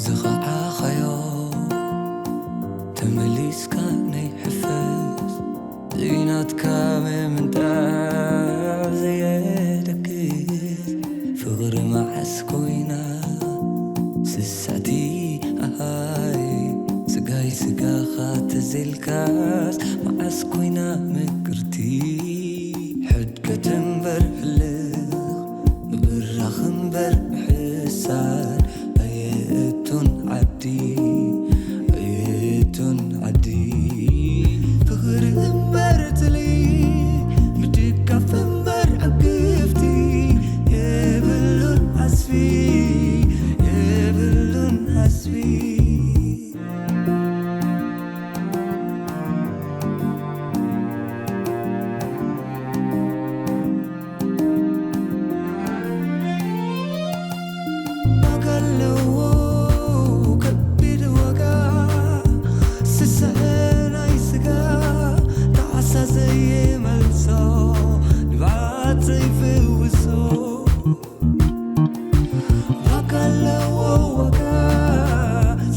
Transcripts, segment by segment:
ዝኸዓኻዮ ተመሊስካ ናይ ሕፈስ ዘይናትካ ምምንጣር ዘየደግስ ፍቕሪ መዓስ ኮይና ስስዕቲ ኣሃይ ስጋይ ስጋኻ ተዘልካስ መዓስ ኮይና ምቅርቲ ሕድገት እምበር ህልኽ ምብራኽ እምበር ምሕሳር ኣየእቱን ዓዲ ኣየእቱን ዓዲ ፍቕሪ እምበር ትሊ ምድጋፍ እምበር ዕግፍቲ የብሉን ዓስቢ የብሉን ዓስቢ ዋጋ ኣለዎ ከቢድ ዋጋ ስስዐ ናይ ስጋ ጣዕሳ ዘይመልሶ ንብዓት ዘይፍውሶ ዋጋ ኣለዎ ዋጋ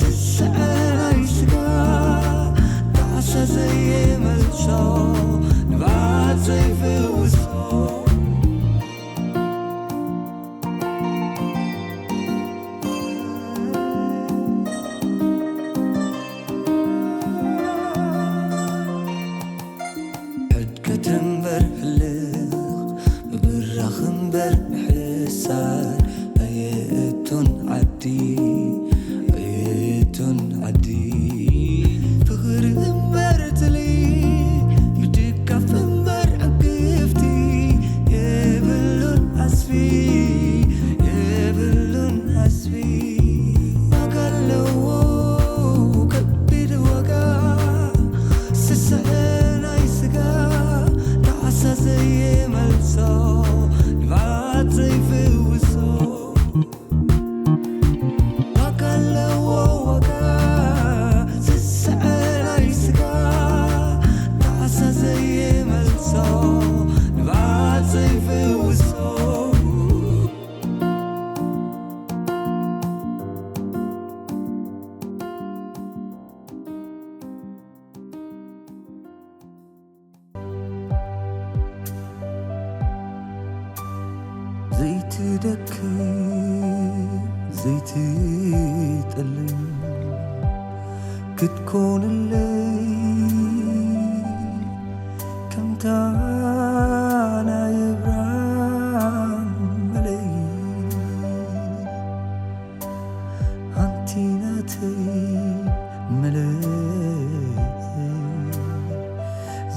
ስስዐ ናይ ስጋ ጣዕሳ ዘይመልሶ ንብዓት ዘይፍውሶ ሕድገት እምበር ህልኽ ምብራኽ እምበር ምሕሳር ኣየእቱን ዓዲ ኣየእቱን ዓዲ ፍቕሪ እምበር ትሊ ምድጋፍ እምበር ዕግፍቲ የብሉን ዓስቢ የብሉን ዓስቢ ዋጋ ኣለዎ ከቢድ ዋጋ ስስዐ ናይ ስጋ ጣዕሳ ዘይመልሶ ንብዓት ዘይፍውሶ ዋጋ ኣለዎ ዋጋ ስስዐ ናይ ስጋ ጣዕሳ ዘይመልሶ ንብዓት ዘይፍውሶ ዘይትደክም ዘይትጠልም ክትኮንለይ ከምታ ናይ እብራም መለይ ኣንቲ ናተይ መለይ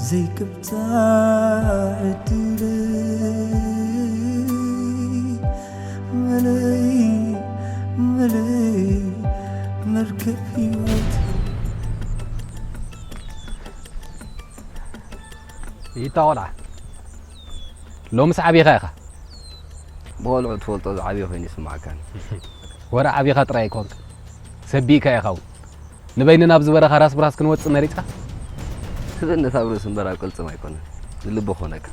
ዘይቅብጻ ዕድለይ መለይ መለይ መርከብ ህይወት ይታ ቆልዓ ሎምስ ዓቢኻ ኢኻ። ብቆልዑ ትፈልጦ ዝዓብየ ኮይኑ ይስማዓካኒ። ወረ ዓቢኻ ጥራይ ኣይኮንካ ሰቢእካ ኢኻ እውን። ንበይንና ኣብዚ በረኻ ራስ ብራስ ክንወጽእ መሪጽካ? ትብል ነታ ኣብ ርእሲ እምበር ኣብ ቅልጽም ኣይኮነን ንልቢ ክኾነካ።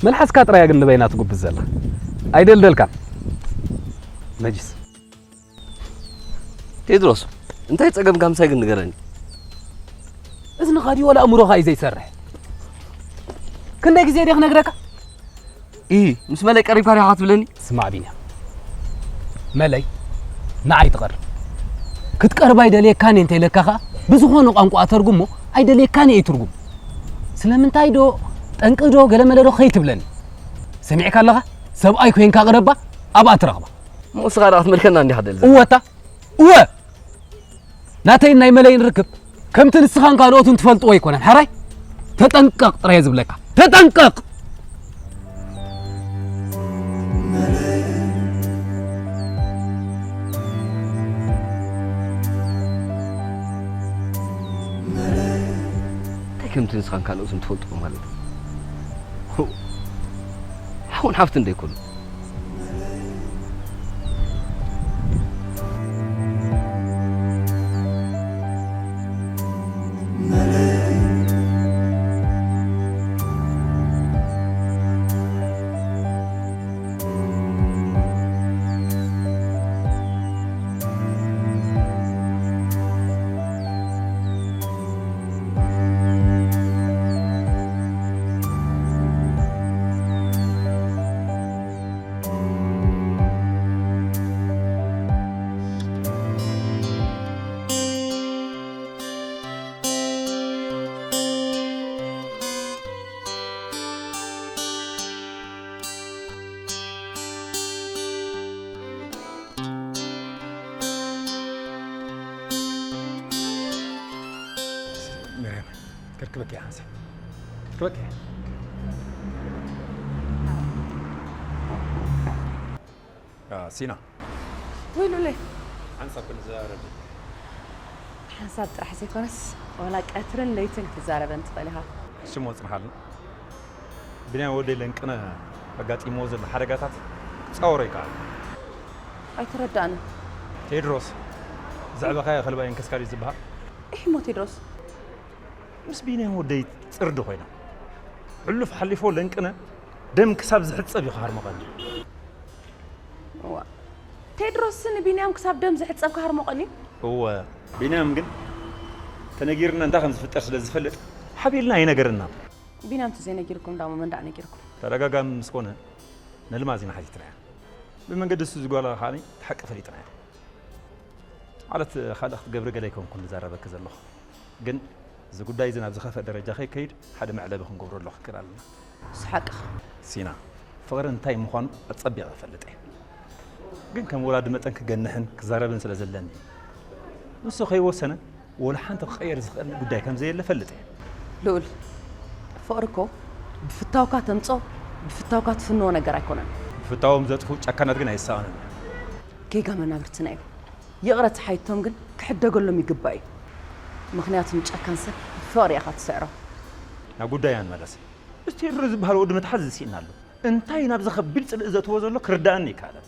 መልሓስካ ጥራያ ግን ንበይና ትጉብዝ ዘላ ኣይደልደልካን። መጅስ ቴድሮስ እንታይ ጸገምካ ምሳይ ግን ንገረኒ። እዝንኻ ድዩ ወላ ኣእምሮኻ እዩ ዘይሰርሕ? ክንደይ ግዜ ድየ ክነግረካ? ኢ ምስ መለይ ቀሪብካ ዲኻ ትብለኒ? ስማዕ ቢንያም፣ መለይ ንዓይ ትቐርብ ክትቀርብ ኣይደልየካን እየ እንተኢለካ ኸኣ ብዝኾነ ቋንቋ ኣተርጉሞ ኣይደልየካን እየ ትርጉም። ስለምንታይ ዶ ጠንቂ ዶ ገለመለ ዶ ከይትብለኒ። ሰሚዕካ ኣለኻ? ሰብኣይ ኮይንካ ቅረባ ኣብኣ ትረኽባ። እሞ እስኻ ደኣ ክትመልከና እንዲኻ ደል እወታ እወ ናተይን ናይ መለይን ርክብ ከምቲ ንስኻን ካልኦትን ትፈልጥዎ ኣይኮነን። ሓራይ ተጠንቀቕ ጥራይ እየ ዝብለካ። ተጠንቀቕ። ከምቲ ንስኻን ካልኦትን ትፈልጥዎ ማለት እዩ። ሓውን ሓፍትን ዶ ኣይኮኑን? መርያም፣ ከርክበኪ እየ ሓንሳብ። ከርክበኪ እየ። ያ፣ ሲና። ወይ ሉሌ። ሓንሳብ ክንዘራረብ። ሓንሳብ ጥራሕ ዘይኮነስ፣ ዋላ ቀትርን ለይትን ክትዛረበን ትኽእል ኢኻ። ሽሙ ጽንሓልና። ብንያም ወደይ ለንቅነ ኣጋጢምዎ ዘሎ ሓደጋታት ክጻወሮ ይከኣል። ኣይተረዳእንን። ቴድሮስ፣ ዘዕበኻዮ ከልባ የንከስካ ድዩ ዝበሃል? ኢሕ እሞ ቴድሮስ። ምስ ቢንያም ወደይ ጽርዲ ኮይና። ሕሉፍ ሓሊፎ ለንቅነ ደም ክሳብ ዝሕጸብ እዩ ክሃርሞ ቀንዩ። እዋ። ቴድሮስ ንቢንያም ክሳብ ደም ዝሕጸብ ክሃርሞ ቀንዩ? እወ። ቢንያም ግን ተነጊርና እንታይ ከም ዝፍጠር ስለ ዝፈልጥ ሓቢልና ኣይነገረናን። ቢንያም ተዘይነጊርኩም ዳሞ መን ደኣ ነጊርኩም? ተደጋጋሚ ምስ ኮነ ነልማዝ ኢና ሓቲትናያ። ብመንገዲ እሱ ዝጓላ ከኣ እቲ ሓቂ ፈሊጥናዮ። ማለት ካልእ ክትገብሪ ገለ ኣይኮንኩን ዝዛረበኪ ዘለኹ። ግን እዚ ጉዳይ እዚ ናብ ዝኸፍአ ደረጃ ከይከይድ ሓደ መዕለቢ ክንገብረሉ ክንክእል ኣለና። ንሱ ሓቅኻ። ሲና፣ ፍቕሪ እንታይ ምዃኑ ኣጸቢቐ እፈልጥ እየ። ግን ከም ወላዲ መጠን ክገንሕን ክዛረብን ስለ ዘለኒ እዩ። ንሱ ከይወሰነ ወላ ሓንቲ ክቐየር ዝኽእል ጉዳይ ከም ዘየለ እፈልጥ እየ። ልኡል፣ ፍቕሪ እኮ ብፍታውካ ተምጾ፣ ብፍታውካ ትፍንዎ ነገር ኣይኮነን። ብፍታዎም ዘጥፍኡ ጨካናት ግን ኣይሰኣኑን እዮም። ጌጋ መናብርትና እዩ። ይቕረ ተሓይቶም ግን ክሕደገሎም ይግባእ እዩ። ምኽንያቱ ንጨካን ሰብ ብፍቕሪ ኢኻ ትስዕሮ። ናብ ጉዳይና ንመለስ። እዚ ቴድሮስ ዝበሃል ወዲ መትሓዚ ዝስእን ኣሎ። እንታይ ናብዚ ከቢድ ጽልኢ ዘእትዎ ዘሎ ክርድኣኒ ኣይከኣለን።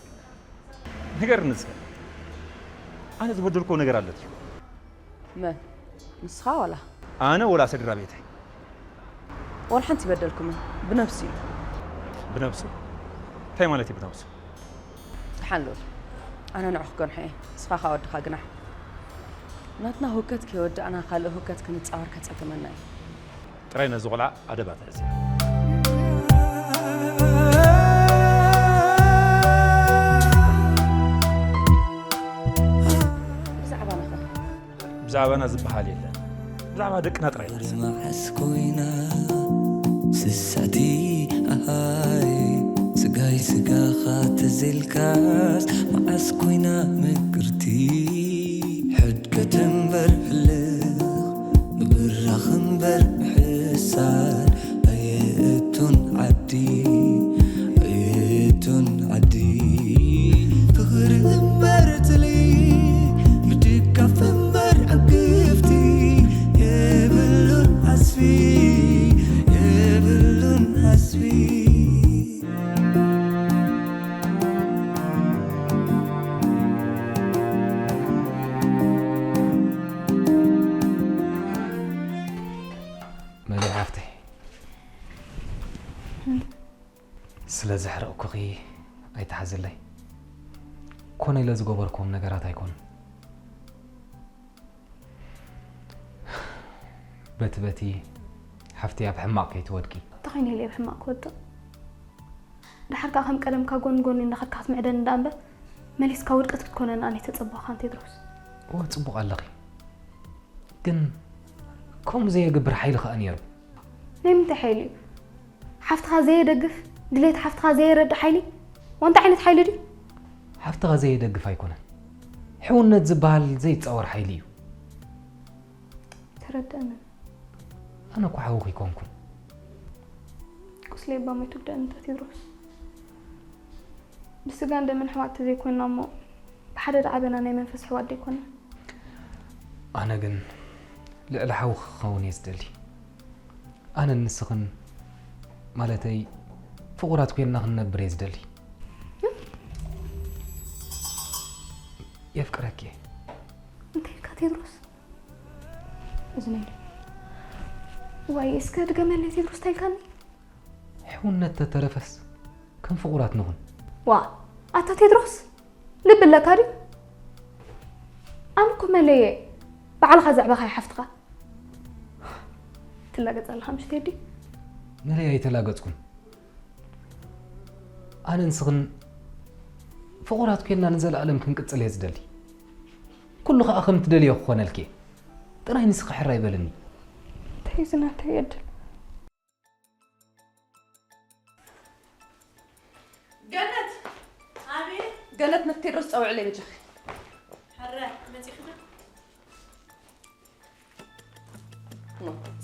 ንገርኒ እስከ። ኣነ ዝበደልክዎ ነገር ኣሎ ድዩ? መን? ንስኻ ዋላ? ኣነ ወላ ስድራ ቤተይ? ዋላ ሓንቲ ይበደልኩምን። ብነብሱ እዩ። ብነብሱ? እንታይ ማለት እዩ ብነብሱ? ደሓን ልኡል። ኣነ ንዑ ክገንሖ እየ። ንስኻ ከኣ ወድኻ ግናሕ። ናትና ህውከት ከይወዳእና ካልእ ህውከት ክንጻወር ከጸግመና እዩ። ጥራይ ነዚ ቆልዓ ኣደብ ኣትሕዝያ። ብዛዕባና ኸ? ብዛዕባና ዝበሃል የለን። ብዛዕባ ደቅና ጥራይ ኢና ንሕሰብ። መዓስ ኮይና ስስዕቲ ኣሃይ፣ ስጋይ ስጋኻ ተዘልካስ፣ መዓስ ኮይና ምቅርቲ፣ ሕድገት እምበር ሕልኽ፣ ምብራኽ እምበር ምሕሳር፣ ኣየእቱን ዓዲ፣ ኣየእቱን ዓዲ። ፍቕሪ እምበር ትሊ፣ ምድጋፍ እምበር ዕግፍቲ፣ የብሉን ዓስቢ፣ የብሉን ዓስቢ። መሊእ ሓፍተይ፣ ስለ ዘሕረቕኩኺ ኣይትሓዝለይ። ኮነ ኢለ ዝገበርክዎም ነገራት ኣይኮኑን። በቲ በቲ ሓፍተይ ኣብ ሕማቕ ከይትወድቂ። እንታይ ኮይነ ኢለ ኣብ ሕማቕ ክወድቕ? ደሓር ከኣ ከም ቀደምካ ጎኒ ጎኒ እንዳኸድካ ክትምዕደኒ ደኣ እምበር፣ መሊስካ ውድቀት ክትኮነኒ ኣነ ኣይተጸበኹኻን ቴድሮስ። እወ፣ ጽቡቕ ኣለኺ። ግን ከምኡ ዘየግብር ሓይሊ ከኣ ነይሩ። ናይ ምንታይ ሓይሊ እዩ? ሓፍትኻ ዘየደግፍ፣ ድሌት ሓፍትኻ ዘየረድእ ሓይሊ? ወንታ ዓይነት ሓይሊ ድዩ? ሓፍትኻ ዘየደግፍ ኣይኮነን። ሕውነት ዝበሃል ዘይጻወር ሓይሊ እዩ። ተረድአኒ። ኣነ እኮ ሓውኺ ኣይኮንኩን። ቁስለይ እባ ሞይቱ ግደእኒ እንተ ቴድሮስ። ብስጋን ደምን ኣሕዋት ተዘይኮንና እሞ፣ ብሓደ ዝዓበና ናይ መንፈስ ኣሕዋት ዶ ኣይኮንና? ኣነ ግን ልዕሊ ሓውኺ ክኸውን እየ ዝደሊ። ኣነን ንስኽን ማለተይ ፍቑራት ኮይንና ክንነብር እየ ዝደሊ። የፍቅረኪ እየ። እንታይ ኢልካ ቴድሮስ? እዚ ናይ ዋይ እስከ ድገመለይ ቴድሮስ እንታይ ኢልካኒ? ሕውነት ተተረፈስ ከም ፍቑራት ንኹን። ዋ ኣታ ቴድሮስ ልቢ ኣለካ ድዩ? ኣነ እኮ መለየ ባዕልኻ ዘዕበኻ ሓፍትኻ ትላገጽ ኣለኻ ምሽ ቴዲ? መለየ ኣይተላገጽኩን። ኣነ ንስኽን ፍቑራት ኮይንና ንዘለኣለም ክንቅጽል እየ ዝደሊ። ኩሉ ኸኣ ከም ትደልዮ ክኾነልኪ እየ። ጥራይ ንስኺ ሕራይ በልኒ። እንታይ እዚ ናተይ ዕድል? ገነት! ኣቤት! ገነት ነቲ ቴድሮስ ጸውዕለይ በጃኺ። ሕረ መጺኽና?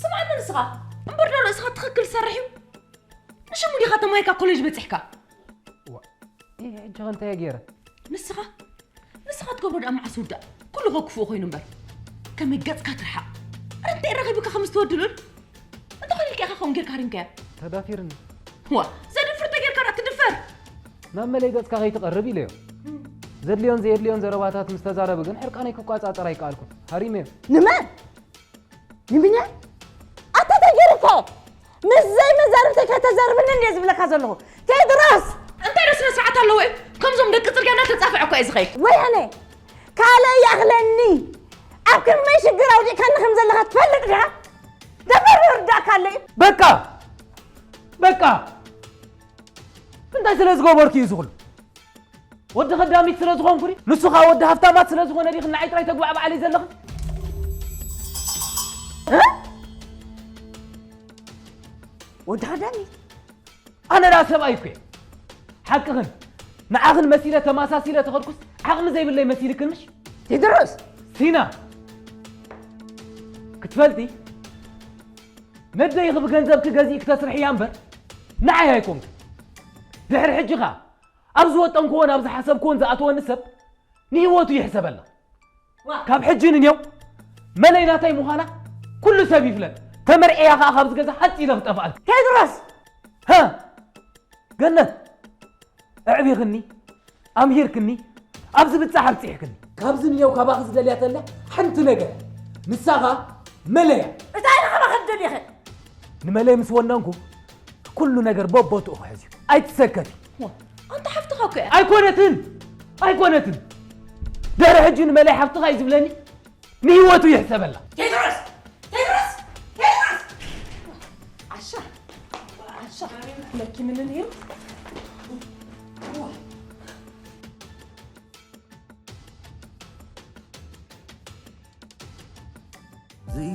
ስምዓኒ ንስኻ እምበር ዶ ርእስኻ ትኽክል ትሰርሕ እዩ? ንሽሙ ዲኻ ተማሂርካ ኮሌጅ በጺሕካ? ሕጂ ኸ እንታይ እየ ገይረ? ንስኻ ንስኻ ትገብሮ ደኣ መዓስ ውዳእ? ኩሉ ኸ ክፉእ ኮይኑ እምበር ከመይ ገጽካ ትርሓቕ? እንታይ ረኺቡካ ከም ዝተወድሉል እንተኾነ ኢልካ ኢኻ ከምኡ ጌርካ ሃሪምካያ። ተዳፊርኒ። ዋ ዘድፍር ተጌርካ ዳ ትድፈር። ናብ መለይ ገጽካ ከይትቐርብ ኢለዮ። ዘድልዮን ዘየድልዮን ዘረባታት ምስ ተዛረበ ግን ሕርቃነይ ክቋጻጸር ኣይከኣልኩን። ሃሪመዮ። ንመን? ንብንያም? ኣታ እንታይ ገይሩካ? ምስ ዘይመዛርብተይ ከይተዛርብኒ እንድየ ዝብለካ ዘለኹ። ቴድሮስ! እንታይ ዶ ስነ ስርዓት ኣለዎ እዩ? ከምዞም ደቂ ጽርግያ እናተጻፍዐ እኮ እዩ ዝኸይድ። ወያነ! ካልእ ይኣኽለኒ! ኣብ ከመይ ሽግር ኣውዲቕካኒ ከም ዘለኻ ትፈልጥ ዲኻ? ደንበርበር ርዳእካ ኣሎ እዩ። በቃ! በቃ! እንታይ ስለ ዝገበርኩ እዩ ዝኹሉ? ወዲ ከዳሚት ስለ ዝኾንኩ ድዩ? ንሱ ኸኣ ወዲ ሃፍታማት ስለ ዝኾነ ድዩ ክናዓይ ጥራይ ተጉባዕባዓለይ ዘለኺ? እ? ወዲ ከዳሚት? ኣነ ደኣ ሰብኣይ እኮ እየ። ሓቅኽን ንዓኽን መሲለ ተማሳሲለ ተኸድኩስ ዓቕሚ ዘይብለይ መሲልክን ምሽ? ቴድሮስ! ሲና! ክትፈልጢ ነደይኺ ብገንዘብኪ ገዚእኪ ተስርሕያ እምበር ንዓይ ኣይኮንክን። ድሕሪ ሕጂ ኸኣ ኣብ ዝወጠንክዎን ኣብ ዝሓሰብክዎን ዝኣተወኒ ሰብ ንህይወቱ ይሕሰበላ። ካብ ሕጂ ንኔው መለይ ናተይ ምዃና ኩሉ ሰብ ይፍለጥ። ተመርዕያ ኸኣ ካብዚ ገዛ ሃጽ ኢለ ክጠፍኣልኪ። ቴድሮስ! ሃ! ገነት! ኣዕቢኽኒ፣ ኣምሂርክኒ፣ ኣብዚ ብጻሕ ኣብጺሕክኒ። ካብዚ ንኔው ካባኺ ዝደልያ ተላ ሓንቲ ነገር ንሳ ኸኣ መለያ። እንታይ ኢኻ ካባኺ ትደልየኺ? ንመለይ ምስ ወነንኩ ኩሉ ነገር በቦትኡ ክሕዝ እዩ። ኣይትሰከፊ። ኣንታ ሓፍትኻ እኮ እያ። ኣይኮነትን! ኣይኮነትን! ድሕሪ ሕጂ ንመለይ ሓፍትኻ እዩ ዝብለኒ ንህይወቱ ይሕሰበላ። ቴድሮስ! ቴድሮስ! ቴድሮስ! ዓሻ! ዓሻ! ለኪ ምን ነይሩ?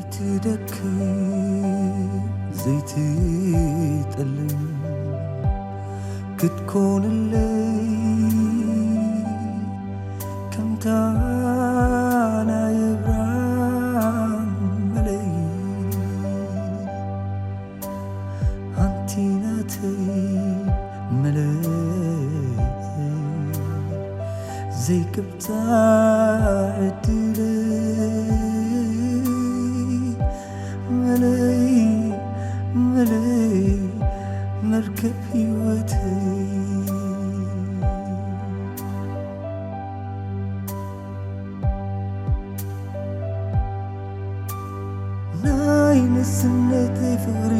ዘይትደክም ዘይትጠልም ክትኮንለይ ከምታ ናይ ኣብርሃም መለይ ኣንቲ ናተይ መለይ ዘይቅብጻዕ ዕድለይ መለይ መለይ መርከብ ህይወተይ ናይ ንስነተይ ፍቕሪ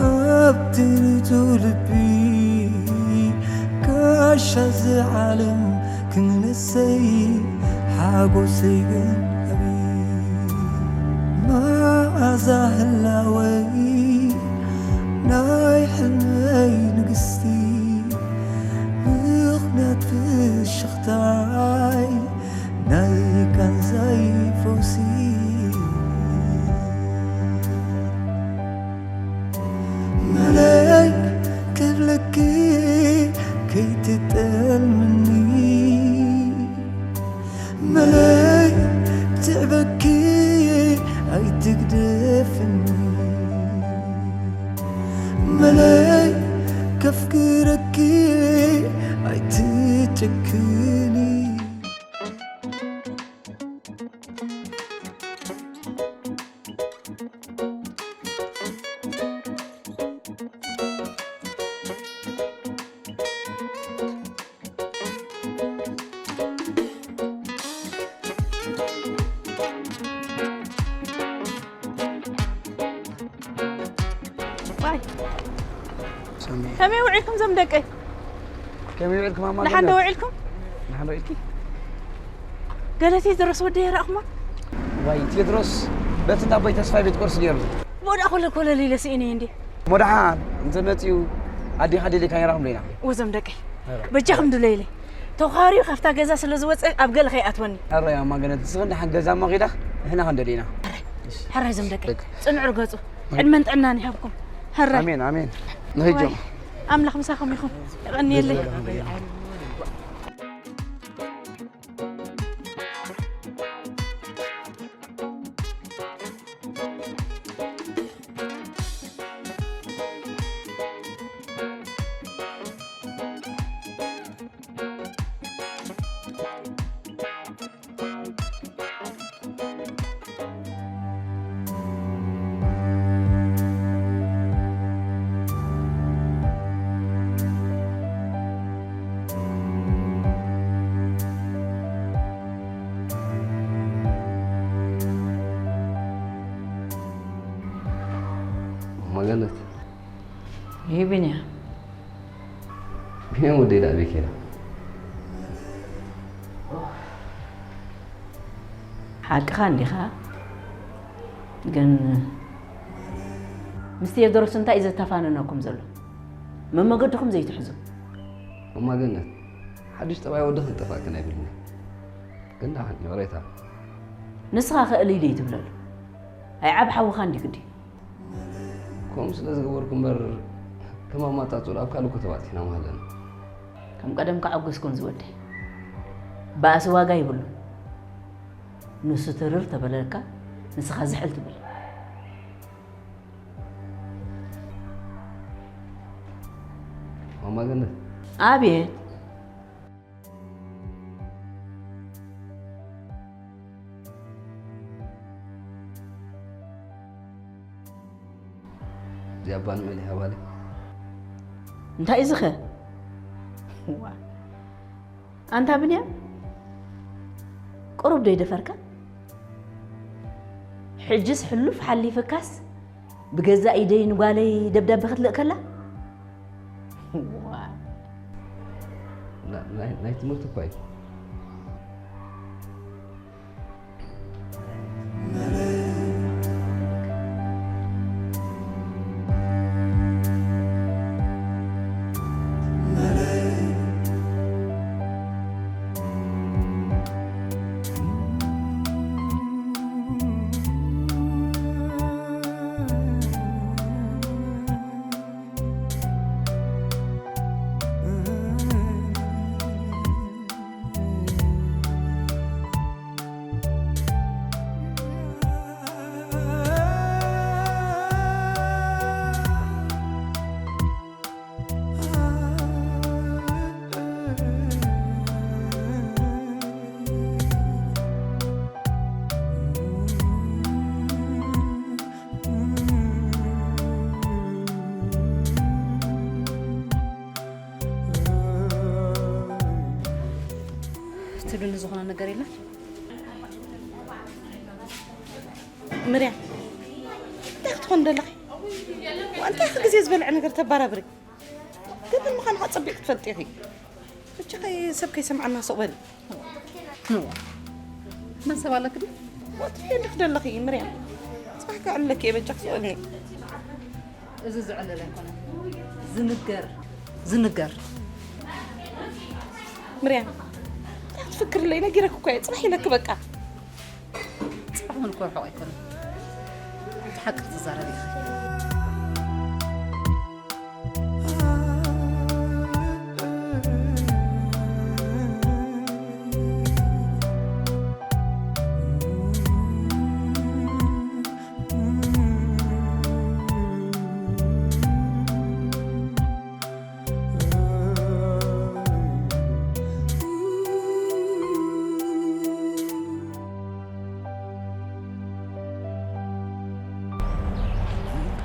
ኣብቲ ንጹህ ልቢ ጋሻ እዚ ዓለም ክንሰይ ሓጎሰይ ግን ኣብይ መዓዛ ህላወይ ናይ ሕልመይ ንግስቲ ምኽንያት ፍሽኽታይ ናይ ቃንዛይ ፈውሲ መለይ ክብለኪ ከይትጠልምኒ መለይ ትዕበኪ ኣይትግደፍኒ መለይ ከፍቅረኪ ኣይትጨክኒ ከመይ ውዒልኩም ዞም ደቀይ? ከመይ ውዒልኩም ኣማ ንሓንዶ ገነት? ውዒልኩም? ንሓንዶ ውዒልኪ? ገለቴ ድረስ ወደይ የራእኹማ? ዋይ ቴድሮስ፣ በቲ እንዳ ኣቦይ ተስፋይ ቤት ቁርሲ ነይሩ። ሞዳ ኮለ ኮለል ኢለ ስኢነ እንዴ? ሞዳሓን እንተመፂኡ ኣዴኻ ደሊካ ይራኹም ሌና። ወዞም ደቀይ በጃኹም ድለይለይ። ተዃሪዩ ካብታ ገዛ ስለ ዝወፀ ኣብ ገለ ከይኣትወኒ። ሕራይ ኣማ ገነት፣ ንስኽን ደሓን ገዛ እሞ ኺዳ ንሕና ክንደሊና። ሕራይ ዞም ደቀይ ፅንዑ ርገፁ። ዕድመን ጥዕናን ይሃብኩም። ሕራይ ኣሜን ኣሜን። ንኸይድ ጆ። ኣምላኽ ምሳኹም ይኹን። የቐንየለይ። መገነት ይህ ቢንያም ቢንያም ወደይ ዳ ቤት ኬዳ ሓቅኻ እንዲኻ ግን ምስ ቴዎድሮስ እንታይ እዩ ዘተፋነነኩም ዘሎ መመገድኹም ዘይትሕዙ እማ ገነት ሓድሽ ጠባይ ወዲ ክንጠፋእክን ኣይብልና ግን ዳሓን ይቕሬታ ንስኻ ክእል ኢለ ትብለሉ ኣይ ዓብ ሓውኻ እንዲ ግዲ ከምኡ ስለ ዝገበርኩ እምበር ከማማጣ ጹል ኣብ ካልእ እኮ ተባጺሕና ማለና ከም ቀደም ከዐጉስኩም ዝወደይ ባእሲ ዋጋ ይብሉ ንሱ ትርር ተበለካ ንስኻ ዝሕል ትብል ማማ ገነት ኣቤት እዚኣ ባንመል እያ ባለይ እንታይ እዩ ዝኸ ኣንታ ብንያም ቁሩብ ዶ ይደፈርካ ሕጅስ ሕሉፍ ሓሊፍካስ ብገዛእ ኢደይ ንጓለይ ደብዳበ ክትልእ ከላ ናይ ትምህርቲ እኳ እዩ ትብልኒ ዝኾነ ነገር የለን። ምርያም እንታይ ክትኾን ደለኺ? እንታይ ግዜ ዝበልዐ ነገር ተባራብሪ? ገበን ምዃንኻ ጸቢቕ ክትፈልጢ ኢኺ። ብቻ ሰብ ከይሰምዓና ስቕ በሊ። መን ሰብ ኣለክ ድዩ? ወጥፊ እንድክ ደለኺ ምርያም። ጽባሕ ከዕልለኪ እየ በጃክ ስቕ በልኒ። እዚ ዝዕለል ኣይኮነን ዝንገር ዝንገር ምርያም እንታይ ክትፍክርለይ ነጊረክ እኮ እየ ጽባሕ ኢለክ በቃ። ጽባሕ እውን እኮ ርሑቕ ኣይኮነን እቲ ሓቂ ክትዛረብ ኢኻ።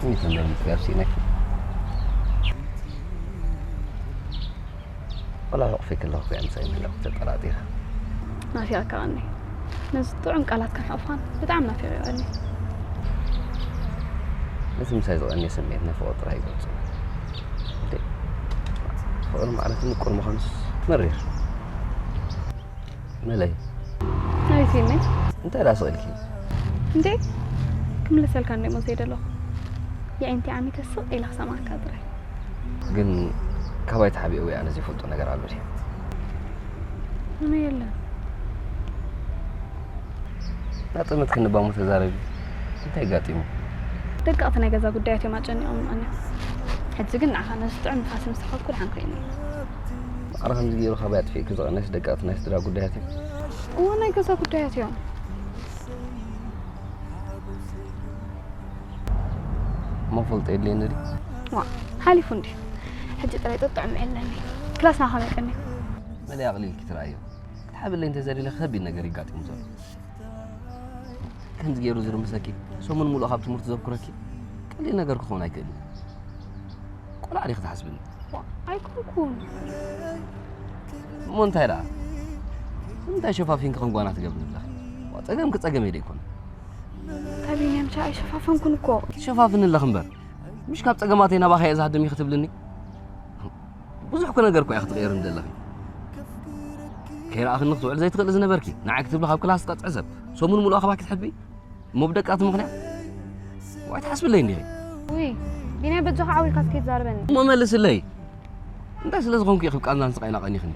ይፈንደም ያብሲነክ ወላ ሕቑፊ ከለኹ እኮ እያ ምሳይ ምህላው ተጠራጢረ። ናፊቐካ ቀኒ ነዚ ጥዑም ቃላትካን ሕቑፍኻን ብጣዕሚ ናፊቐዮ ቀኒ። ነቲ ምሳይ ዝቐንየ ስምዒት ናፍቖት ጥራይ ይገልጾ። ፍቕሪ ማዕረቲ ምቁር ምዃኑስ መሪር። መለይ። ኣይ ፊልመይ። እንታይ ደኣ ስቕ ኢልኪ? እንዴ? ክምለሰልካ እንዴ ሞ ዘይደለኹ? የዒንቲ ዓሚተ ስቕ ኢለ ክሰማዕካ ጥራይ። ግን ካባይ ተሓቢኦ ወይ ኣነ ዘይፈልጦ ነገር ኣሎ ድዩ? ኣነ የለን። ናጽነት ክንባሙ ተዛረቢ። እንታይ ጋጢሙ? ደቀቕቲ ናይ ገዛ ጉዳያት እዮም ኣጨኒቖም ኣነ። ሕጂ ግን ንዓኻ ነዚ ጥዑም ንፋስ ምስ ረኸብኩ ደሓን ኮይኒ። ማዕረ ከምዚ ገይሩ ካባይ ኣጥፊእኪ ዝቐነስ ደቀቕቲ ናይ ስድራ ጉዳያት እዮም። እዎ ናይ ገዛ ጉዳያት እዮም። መፈልጦ የድልየኒ ድዩ? ዋ፣ ሓሊፉ እንድዩ። ሕጂ ጥራይ ጥጥዑም ዕለኒ። ክላስና ከመይ ቀኒኹ? መለይ ኣቕሊልኪ ትረኣዮ። ክትሓብለይ እንተዘሊለ ከቢድ ነገር ይጋጢሙ ዘሎ። ከምዚ ገይሩ ዝርምሰኪ፣ ሰሙን ሙሉእ ካብ ትምህርቲ ዘብኩረኪ፣ ቀሊል ነገር ክኸውን ኣይክእልን። ቆልዓ ዲኺ ትሓስብኒ? ዋ፣ ኣይኮንኩን። እሞ እንታይ ደኣ? ንምንታይ ሸፋፊንኪ ከም ጓና ትገብሪ ዘለኺ? ዋ፣ ጸገምኪ ጸገመይ ዶ ኣይኮነን? እንታይ ቢንያም፣ ቻ ኣይሸፋፈንኩን እኮ። ትሸፋፍኒ ኣለኺ እምበር፣ ምሽ ካብ ጸገማተይ ናባኻ እየ ዝሃድም ኢኺ ትብልኒ? ብዙሕ እኮ ነገር እኮ ኢኺ ትቕየርኒ ዘለኺ። ከይረኣኽኒ ክትውዕል ዘይትኽእሊ ዝነበርኪ፣ ንዓይ ክትብሊ ካብ ክላስ ትቐጽዒ ሰብ፣ ሰሙን ሙሉእ ኣኽባኪ ትሕቢ? እሞ ብደቃቲ ምኽንያት? ዋይ ትሓስብለይ እንዲኺ? ውይ፣ ቢንያም በጃኻ ዓው ኢልካ እስከ ይዛረበኒ። እሞ መልስለይ። እንታይ ስለ ዝኾንኩ ኢኺ ቃንዛን ስቓይን ኣቐኒኽኒ?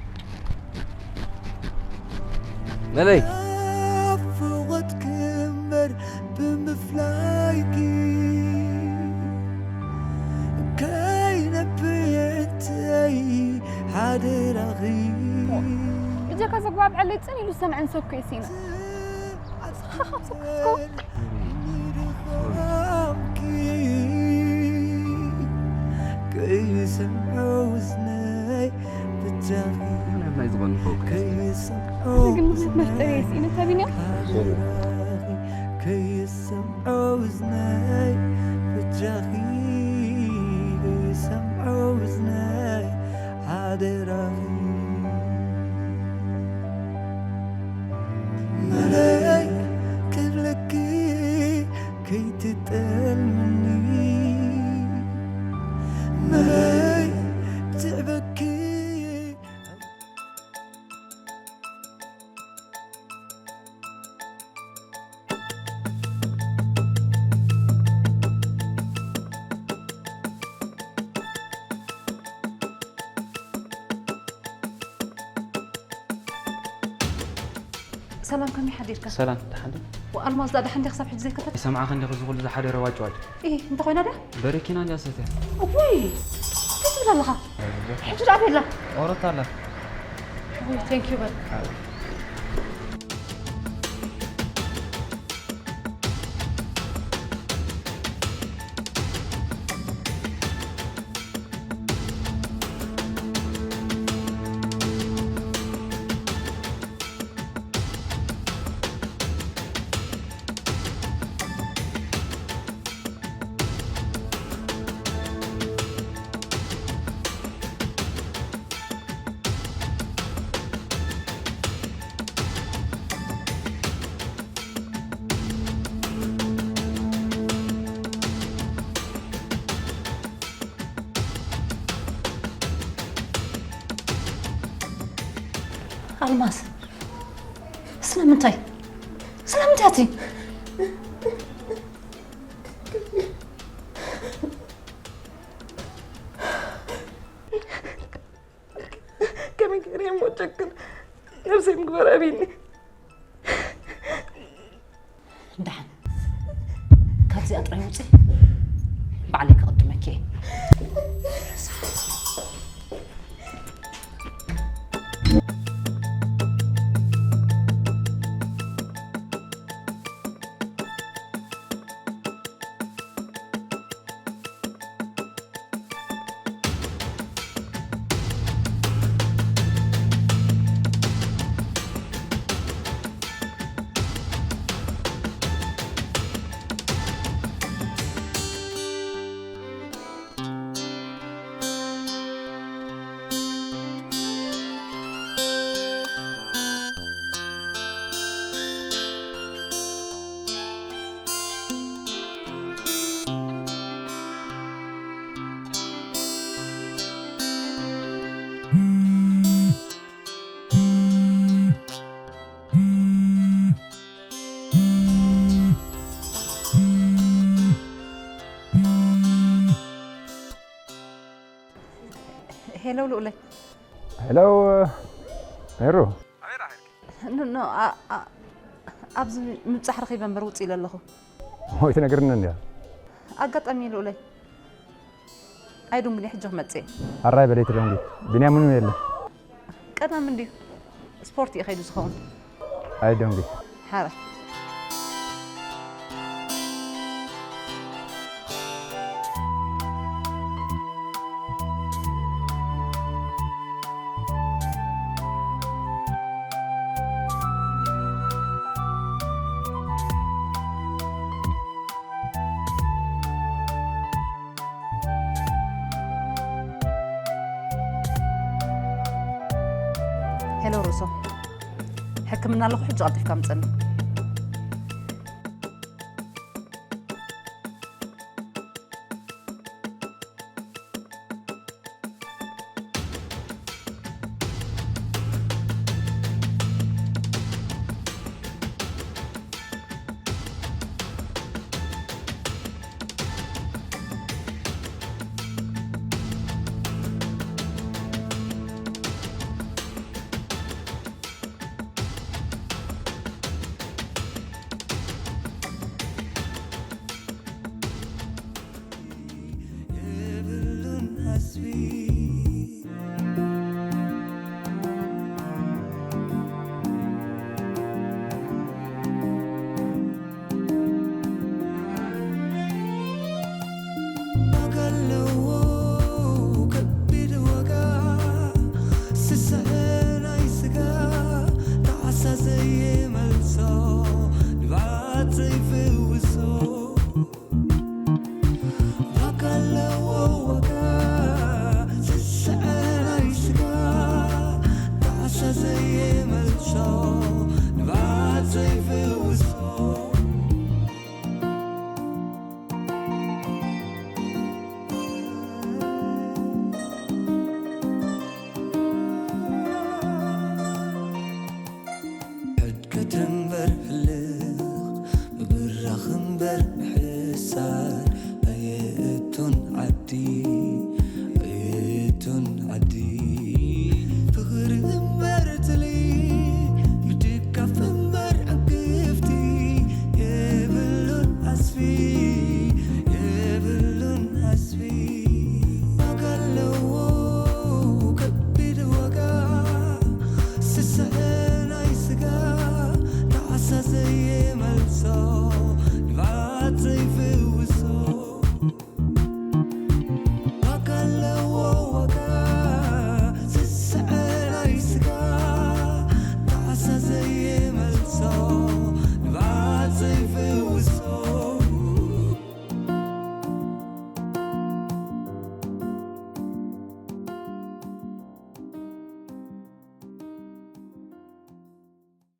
መለይ። ናፍቖትኪ እምበር ብምፍላይኪ ከይነብር እተይ ሓደራኺ። ብጀካ ዘጓብዐለይ ጽን ኢሉ ዝሰምዐን ሰብ እኮ እየ ሲና። ከይሰምዖ ውስነይ ብጃኺ። ናይ ዝኾነ ፎቅ። ከይሰምዖ ግን ምኽንያት መፍጠሪ እየ ስኢነ፣ ታቢንያ? ከይሰምዖ ውስነይ ብጃኺ። ከይሰምዖ ውስነይ ሓደራኺ። መለይ ክብለኪ ከይትጠልምኒ፣ መለይ ትዕበኪ። ሰላም፣ ከመይ ሓዲርካ? ሰላም፣ ደሓን ዶ? ወኣልማዝ፣ ዳ ደሓን ዲኻ ክሳብ ሕጂ ዘይከፈት? ይሰምዓኻ እንዲኺ፣ እዚ ኩሉ ዝሓደረ ዋጭዋጭ። ኢ፣ እንተ ኮይና ዳ? በረኪና እንድያ ሰትያ። እወይ፣ እንታይ ትብል ኣለኻ? ሕጂ ደኣ ቤላ። ኦሮት ኣላ። እወይ፣ thank you በል። ኣልማዝ፣ ስለምንታይ? ስለምንታይ ኣቲ? ከመይ ገይረ እሞ ጨክን ነብሰይ ምግባር ኣበይኒ? ደሓን፣ ካብዚኣ ጥራይ ውፅእ። ባዕለይ ክቕድመኪ እየ። ሄሎ ልኡለይ። ሄሎ ሜሩ። ኖ ኖ፣ ኣ- ኣ- ኣብዚ ምብጻሕ ረኺበ እምበር ውጽእ ኢለ ኣለኹ። ወይ ትነግርኒ እንድያ። ኣጋጣሚ ልኡለይ ኣይዱንግኒ ሕጂ ክመጽእ እየ። ኣራይ በለይቲ ዶንጊ። ቢንያም ምንም የለ። ቀዳም እንድዩ ስፖርት እዩ ከይዱ ዝኸውን። ኣይ ዶንጊ። ሓራይ። ሄሎ ሩሶ፣ ሕክምና ኣለኹ፣ ሕጂ ቀልጢፍካ ምጸኒ። ሕድገት እምበር ሕልኽ ምብራኽ እምበር ምሕሳር ኣየእቱን ዓዲ ኣየእቱን ዓዲ ፍቕሪ እምበር ትሊ ምድጋፍ እምበር ዕግፍቲ የብሉን ዓስቢ የብሉን ዓስቢ ዋጋ ኣለዎ ከቢድ ዋጋ ስስዐ ናይ ስጋ ጣዕሳ ዘየመልሶ